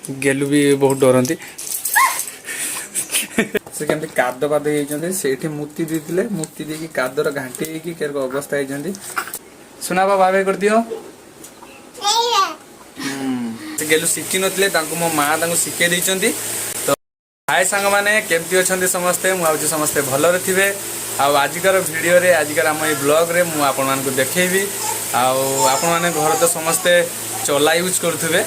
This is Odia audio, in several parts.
ଗେଲୁ ବି ବହୁତ ଡରନ୍ତି। ସେ କେମିତି କାଦ ପାଦ ହେଇଯାଇଛନ୍ତି। ସେଇଠି ମୂର୍ତ୍ତି ଦେଇଥିଲେ, ମୂର୍ତ୍ତି ଦେଇକି କାଦର ଘାଣ୍ଟି ହେଇକି କେରକ ଅବସ୍ଥା ହେଇଛନ୍ତି। ସୁନା ବାବା, ବାଏ କରିଦିଅ। ସେ ଗେଲୁ ଶିଖିନଥିଲେ, ତାଙ୍କୁ ମୋ ମା ତାଙ୍କୁ ଶିଖେଇ ଦେଇଛନ୍ତି। ତ ହାଏ ସାଙ୍ଗମାନେ, କେମିତି ଅଛନ୍ତି ସମସ୍ତେ? ମୁଁ ଭାବୁଛି ସମସ୍ତେ ଭଲରେ ଥିବେ। ଆଉ ଆଜିକାର ଭିଡ଼ିଓରେ, ଆଜିକାର ଆମ ଏଇ ବ୍ଲଗ୍ରେ ମୁଁ ଆପଣମାନଙ୍କୁ ଦେଖେଇବି। ଆଉ ଆପଣମାନେ ଘରେ ତ ସମସ୍ତେ ଚଲା ୟୁଜ୍ କରୁଥିବେ,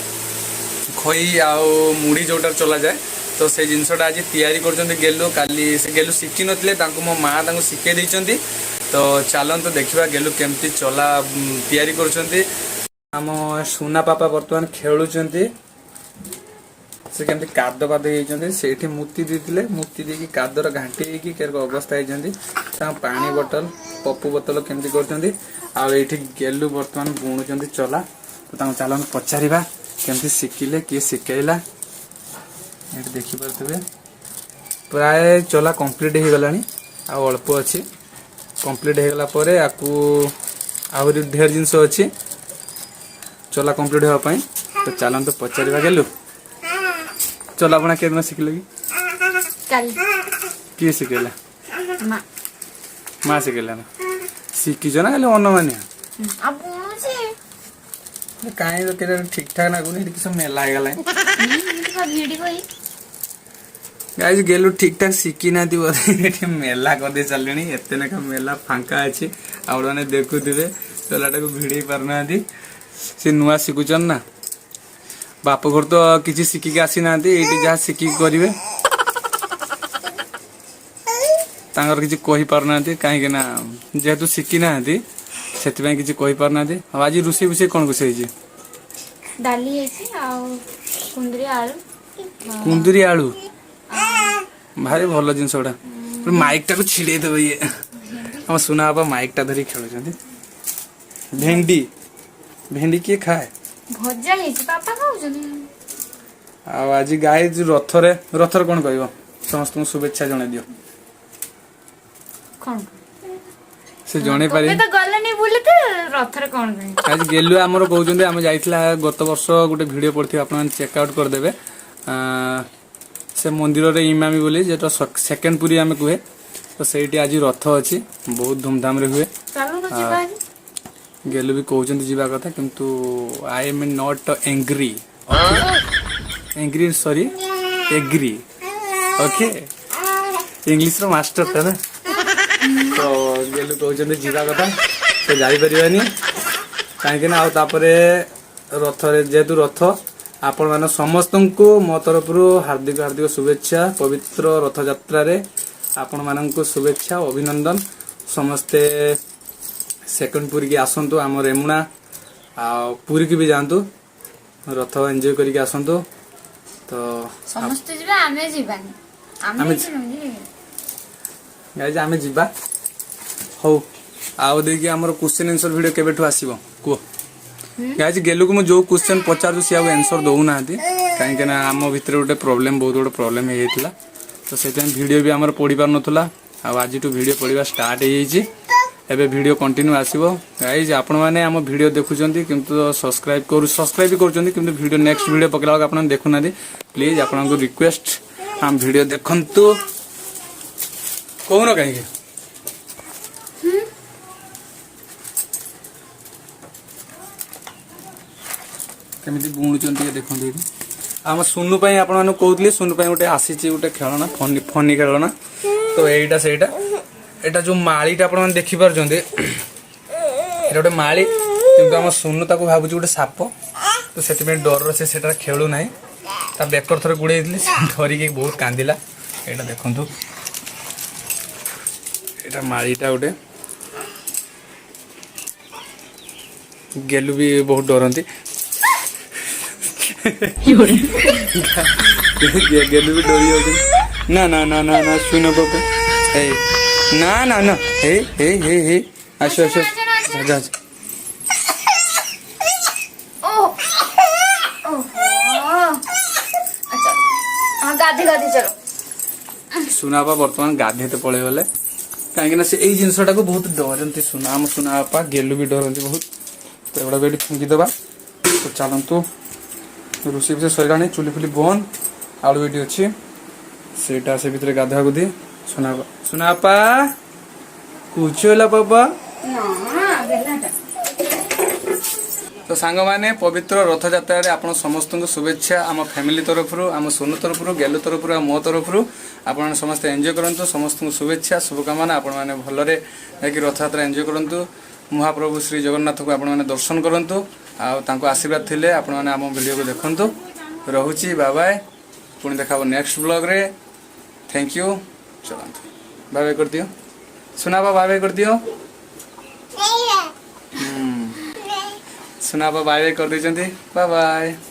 ଖଇ ଆଉ ମୁଢ଼ି ଯେଉଁଟା ଚଲାଯାଏ। ତ ସେଇ ଜିନିଷଟା ଆଜି ତିଆରି କରୁଛନ୍ତି ଗେଲୁ। କାଲି ସେ ଗେଲୁ ଶିଖିନଥିଲେ, ତାଙ୍କୁ ମୋ ମା ତାଙ୍କୁ ଶିଖେଇ ଦେଇଛନ୍ତି। ତ ଚାଲନ୍ତୁ ଦେଖିବା ଗେଲୁ କେମିତି ଚଲା ତିଆରି କରୁଛନ୍ତି। ଆମ ସୁନା ପାପା ବର୍ତ୍ତମାନ ଖେଳୁଛନ୍ତି। ସେ କେମିତି କାଦ ପାଦ ହେଇଯାଇଛନ୍ତି। ସେଇଠି ମୂର୍ତ୍ତି ଦେଇଥିଲେ, ମୂର୍ତ୍ତି ଦେଇକି କାଦର ଘାଣ୍ଟି ହେଇକି କେରକ ଅବସ୍ଥା ହେଇଛନ୍ତି। ତାଙ୍କ ପାଣି ବୋଟଲ, ପପୁ ବୋତଲ କେମିତି କରୁଛନ୍ତି। ଆଉ ଏଇଠି ଗେଲୁ ବର୍ତ୍ତମାନ ବୁଣୁଛନ୍ତି ଚଲା। ତ ତାଙ୍କୁ ଚାଲନ୍ତୁ ପଚାରିବା କେମିତି ଶିଖିଲେ, କିଏ ଶିଖେଇଲା। ଏଇଠି ଦେଖିପାରୁଥିବେ, ପ୍ରାୟ ଚଲା କମ୍ପ୍ଲିଟ୍ ହେଇଗଲାଣି, ଆଉ ଅଳ୍ପ ଅଛି। କମ୍ପ୍ଲିଟ୍ ହେଇଗଲା ପରେ ଆକୁ ଆହୁରି ଢେର ଜିନିଷ ଅଛି ଚଲା କମ୍ପ୍ଲିଟ୍ ହେବା ପାଇଁ। ତ ଚାଲନ୍ତୁ ପଚାରିବା। ଗେଲୁ, ଚଲା ବୁଣା କେଦିନ ଶିଖିଲେ କି? କାଲି। କିଏ ଶିଖେଇଲା? ମା। ମା ଶିଖେଇଲା ନା? ଶିଖିଛ ନା ଖାଲି ଅନୁମାନିଆ? ଆଉ ବୁଣୁଛି। କାହିଁ ତ କେତେ ଠିକ ଠାକ ଲାଗୁନି, ଏଠି କିଛି ମେଲା ହେଇଗଲାଣି। ଭିଡି କହି। ଗାଇଜ, ଗେଲୁ ଠିକ ଠାକ ଶିଖି ନାହାନ୍ତି ବୋଧେ, ଏଠି ମେଲା କରିଦେଇ ଚାଲିଲେଣି। ଏତେ ଲେଖା ମେଲା ଫାଙ୍କା ଅଛି, ଆପଣମାନେ ଦେଖୁଥିବେ। ଚଲାଟାକୁ ଭିଡେଇ ପାରୁନାହାନ୍ତି। ସେ ନୂଆ ଶିଖୁଛନ୍ତି ନା, ବାପ ଘରୁ ତ କିଛି ଶିଖିକି ଆସିନାହାନ୍ତି। ଏଇଠି ଯାହା ଶିଖିକି କରିବେ। ତାଙ୍କର କିଛି କହିପାରୁନାହାନ୍ତି, କାହିଁକି ନା ଯେହେତୁ ଶିଖି ନାହାନ୍ତି, ସେଥିପାଇଁ କିଛି କହିପାରୁନାହାନ୍ତି। ଆଉ ଆଜି ରୋଷେଇ ଫୋଷେଇ କଣ ରୋଷେଇ ହେଇଛି? ଡାଲି ହେଇଛି ଆଉ କୁନ୍ଦୁରି ଆଳୁ। କୁନ୍ଦୁରି ଆଳୁ, ଭାରି ଭଲ ଜିନିଷ ଗୁଡା। ମାଇକ୍ ଟାକୁ ଛିଡେଇ ଦେବ ଇଏ। ଆମ ସୁନା ବାପା ମାଇକ୍ ଟା ଧରି ଖେଳୁଛନ୍ତି। ଭେଣ୍ଡି, ଭେଣ୍ଡି କିଏ ଖାଏ? ଭଜା ହେଇଛି, ବାପା ଖାଉଛନ୍ତି। ଆଉ ଆଜି ଗାଈ ରଥରେ, ରଥରେ କଣ କହିବ? ସମସ୍ତଙ୍କୁ ଶୁଭେଚ୍ଛା ଜଣେଇ ଦିଅ। କଣ? ସେ ଜଣେଇ ତମେ ପାରିବେ। ତ ଗଲନି ବୁଲି, ତ ରଥରେ କଣ କହିବ? ଆଜି ଗେଲୁ ଆମର କହୁଛନ୍ତି, ଆମେ ଯାଇଥିଲା ଗତ ବର୍ଷ, ଗୋଟେ ଭିଡ଼ିଓ ପଡ଼ିଥିବ, ଆପଣମାନେ ଚେକ୍ ଆଉଟ୍ କରିଦେବେ। ସେ ମନ୍ଦିରରେ ଇମାମି ବୋଲି, ଯେଟା ସେକେଣ୍ଡ ପୁରୀ ଆମେ କୁହେ, ତ ସେଇଠି ଆଜି ରଥ ଅଛି, ବହୁତ ଧୁମଧାମରେ ହୁଏ। ଚାଲୁନ ଯିବା ଆଜି। ଗେଲୁ ବି କହୁଛନ୍ତି ଯିବା କଥା, କିନ୍ତୁ I am not angry, angry, sorry, agree, okay. ଇଂଲିଶର ମାଷ୍ଟରଟା ନା। ତ ଗେଲୁ କହୁଛନ୍ତି ଯିବା କଥା, ତ ଯାଇପାରିବାନି, କାହିଁକି ନା ଆଉ ତାପରେ ରଥରେ ଯେହେତୁ ରଥ। ଆପଣମାନେ ସମସ୍ତଙ୍କୁ ମୋ ତରଫରୁ ହାର୍ଦ୍ଦିକ ହାର୍ଦ୍ଦିକ ଶୁଭେଚ୍ଛା। ପବିତ୍ର ରଥଯାତ୍ରାରେ ଆପଣମାନଙ୍କୁ ଶୁଭେଚ୍ଛା ଓ ଅଭିନନ୍ଦନ। ସମସ୍ତେ ସେକେଣ୍ଡ ପୁରୀକି ଆସନ୍ତୁ, ଆମ ରେମୁଣା ଆଉ ପୁରୀକି ବି ଯାଆନ୍ତୁ, ରଥ ଏନ୍ଜୟ କରିକି ଆସନ୍ତୁ। ତ ସମସ୍ତେ ଯିବା, ଆମେ ଯିବାନି? ଆମେ ଯିବାନି। ଗାଇଜ, ଆମେ ଯିବା। ହଉ, ଆଉ ଦେଇକି ଆମର କ୍ୱେଶ୍ଚନ ଆନ୍ସର ଭିଡ଼ିଓ କେବେଠୁ ଆସିବ କୁହ। ଗାଇଜ, ଗେଲୁକୁ ମୁଁ ଯୋଉ କ୍ୱେଶ୍ଚନ ପଚାରୁଛି, ସିଏ ଆଉ ଆନ୍ସର ଦଉନାହାନ୍ତି, କାହିଁକି ନା ଆମ ଭିତରେ ଗୋଟେ ପ୍ରୋବ୍ଲେମ, ବହୁତ ବଡ଼ ପ୍ରୋବ୍ଲେମ ହେଇଯାଇଥିଲା। ତ ସେଥିପାଇଁ ଭିଡ଼ିଓ ବି ଆମର ପଡ଼ି ପାରୁନଥିଲା। ଆଉ ଆଜିଠୁ ଭିଡ଼ିଓ ପଡ଼ିବା ଷ୍ଟାର୍ଟ ହେଇଯାଇଛି। ଏବେ ଭିଡ଼ିଓ କଣ୍ଟିନ୍ୟୁ ଆସିବ। ଗାଇଜ, ଆପଣମାନେ ଆମ ଭିଡ଼ିଓ ଦେଖୁଛନ୍ତି, କିନ୍ତୁ ସବସ୍କ୍ରାଇବ ବି କରୁଛନ୍ତି, କିନ୍ତୁ ଭିଡ଼ିଓ, ନେକ୍ସଟ ଭିଡ଼ିଓ ପକେଇଲା ବେଳକୁ ଆପଣ ଦେଖୁନାହାନ୍ତି। ପ୍ଲିଜ, ଆପଣଙ୍କୁ ରିକ୍ୱେଷ୍ଟ, ଆମ ଭିଡ଼ିଓ ଦେଖନ୍ତୁ। କହୁନ କାହିଁକି? କେମିତି ବୁଣୁଛନ୍ତି ଟିକେ ଦେଖନ୍ତୁ ଏଇଠି। ଆମ ସୁନୁ ପାଇଁ ଆପଣମାନଙ୍କୁ କହୁଥିଲି, ସୁନୁ ପାଇଁ ଗୋଟେ ଆସିଛି ଗୋଟେ ଖେଳଣା, ଫନି ଫନି ଖେଳଣା। ତ ଏଇଟା ସେଇଟା, ଏଇଟା ଯୋଉ ମାଳିଟା ଆପଣମାନେ ଦେଖିପାରୁଛନ୍ତି, ଏଇଟା ଗୋଟେ ମାଳି, କିନ୍ତୁ ଆମ ସୁନୁ ତାକୁ ଭାବୁଛି ଗୋଟେ ସାପ। ତ ସେଥିପାଇଁ ଡରରେ ସେ ସେଟା ଖେଳୁ ନାହିଁ। ତା ବେକର ଥରେ ଗୁଡ଼େଇଥିଲି, ସେ ଡରିକି ବହୁତ କାନ୍ଦିଲା। ଏଇଟା ଦେଖନ୍ତୁ, ଏଇଟା ମାଳିଟା ଗୋଟେ। ଗେଲୁ ବି ବହୁତ ଡରନ୍ତି। ଗେଲୁ ବି ଡରି ଯାଉଛନ୍ତି। ନା ନା ନା ନା ନା, ସୁନ ପପେ, ଏଇ, ନା ନା ନା, ହେଇ ହେଇ ହେଇ ହେଇ, ଆସ ଆସ, ଯା ଯା। ଓ ଓହୋ, ଆଚ୍ଛା, ହଁ, ଗାଧେ ଗାଧେ ଚलो। ସୁନା ବାପା ବର୍ତ୍ତମାନ ଗାଧେଇତେ ପଳେଇଗଲେ, କାହିଁକି ନା ସେ ଏଇ ଜିନିଷଟାକୁ ବହୁତ ଡରନ୍ତି। ସୁନା, ଆମ ସୁନା ବାପା, ଗେଲୁ ବି ଡରନ୍ତି ବହୁତ। ତ ଏଗୁଡ଼ାକୁ ଏଠି ଫିଙ୍ଗିଦେବା। ତ ଚାଲନ୍ତୁ। ରୋଷେଇ ଫୋଷେଇ ସରିଲାଣି, ଚୁଲି ଫୁଲି ବନ୍ଦ, ଆଳୁ ଏଇଠି ଅଛି, ସେଇଟା ସେ ଭିତରେ ଗାଧୁଆ ଗୁଧି। ସୁନା, ସୁନାପା କୁଚି ହେଲା ବାବା। ନା, ବେଲାଟା। ତ ସାଙ୍ଗମାନେ, ପବିତ୍ର ରଥଯାତ୍ରାରେ ଆପଣ ସମସ୍ତଙ୍କୁ ଶୁଭେଚ୍ଛା ଆମ ଫ୍ୟାମିଲି ତରଫରୁ, ଆମ ସୋନୁ ତରଫରୁ, ଗେଲୁ ତରଫରୁ ଆଉ ମୋ ତରଫରୁ। ଆପଣମାନେ ସମସ୍ତେ ଏନ୍ଜୟ କରନ୍ତୁ। ସମସ୍ତଙ୍କୁ ଶୁଭେଚ୍ଛା, ଶୁଭକାମନା। ଆପଣମାନେ ଭଲରେ ଯାଇକି ରଥଯାତ୍ରା ଏନ୍ଜୟ କରନ୍ତୁ। ମହାପ୍ରଭୁ ଶ୍ରୀ ଜଗନ୍ନାଥଙ୍କୁ ଆପଣମାନେ ଦର୍ଶନ କରନ୍ତୁ ଆଉ ତାଙ୍କୁ ଆଶୀର୍ବାଦ ଥିଲେ ଆପଣମାନେ ଆମ ଭିଡ଼ିଓକୁ ଦେଖନ୍ତୁ। ରହୁଛି, ବାଏ ବାଏ। ପୁଣି ଦେଖା ହେବ ନେକ୍ସଟ ବ୍ଲଗ୍ରେ। Thank you. ଚଲନ୍ତୁ, ବାଏ ବାଏ କରିଦିଅ। ସୁନାବା, ବାଏ ବାଏ କରିଦିଅ। ସୁନାବା ବାଏ ବାଏ କରିଦେଇଛନ୍ତି। Bye bye.